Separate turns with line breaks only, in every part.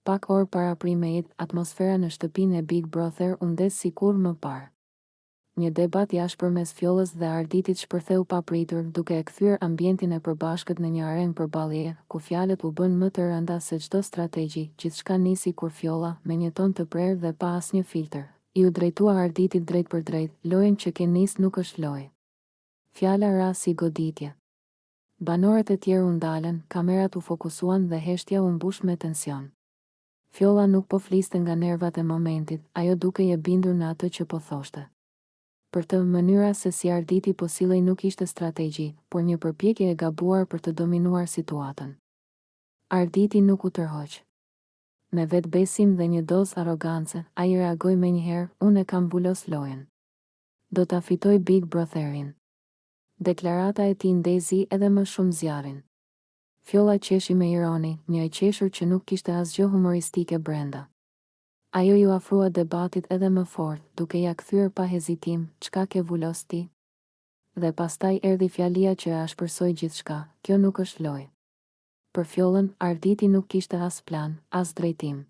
Pak orë para prime-it, atmosfera në shtëpinë e Big Brother u ndez si kurrë më parë. Një debat i ashpër mes Fjollës dhe Arditit shpërtheu papritur, duke e kthyer ambientin e përbashkët në një arenë përballjeje, ku fjalët u bënë më të rënda se çdo strategji. Gjithçka nisi kur Fjolla, me një ton të prerë dhe pa asnjë filtër, iu drejtua Arditit drejtpërdrejt, Lojën që ke nis nuk është lojë. Fjala ra si goditje. Banorët e tjerë u ndalën, kamerat u fokusuan dhe heshtja u mbush me tension. Fjolla nuk po fliste nga nervat e momentit, ajo dukej e bindur në atë që po thoshte. Për të, mënyra se si Arditi po sillej nuk ishte strategji, por një përpjekje e gabuar për të dominuar situatën. Arditi nuk u tërhoq. Me vetëbesim dhe një dozë arrogance, ai reagoi menjëherë, Unë e kam vulos lojën. Do ta fitoj Big Brotherin. Deklarata e tij ndezi edhe më shumë zjarrin. Fjolla qeshi me ironi, një e qeshur që nuk kishte asgjë humoristike brenda. Ajo iu afrua debatit edhe më fort, duke ia kthyer pa hezitim, Çka ke vulos ti? Dhe pastaj erdhi fjalia që e ashpërsoi gjithçka, Kjo nuk është lojë. Për Fjollën, Arditi nuk kishte as plan, as drejtim.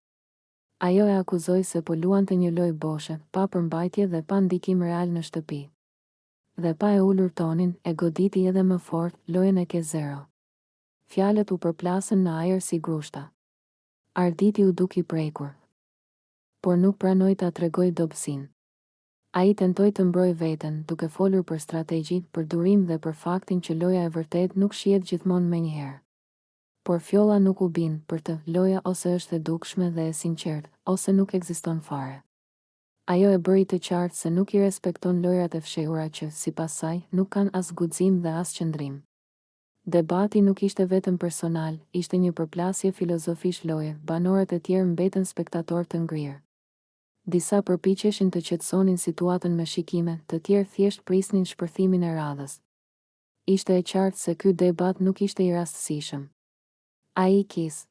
Ajo e akuzoi se po luante një lojë boshe, pa përmbajtje dhe pa ndikim real në shtëpi. Dhe pa e ulur tonin, e goditi edhe më fort, lojën e ke zero. Fjalët u përplasën në ajër si grushta. Arditi u duk i prekur. Por nuk pranoi ta tregojë dobësinë. Ai tentoi të mbrojë veten, duke folur për strategji, për durim dhe për faktin që loja e vërtetë nuk shihet gjithmonë menjëherë. Por Fjolla nuk u bind, për të, loja ose është e dukshme dhe e sinqertë, ose nuk ekziston fare. Ajo e bëri të qartë se nuk i respekton lojërat e fshehura që, sipas saj, nuk kanë as guxim dhe as qëndrim. Debati nuk ishte vetëm personal, ishte një përplasje filozofish loje, banorët e tjerë mbetën spektatorë të ngrirë. Disa përpiqeshin të qetësonin situatën me shikime, të tjerë thjesht prisnin shpërthimin e radhës. Ishte e qartë se ky debat nuk ishte i rastësishëm. Ai kis.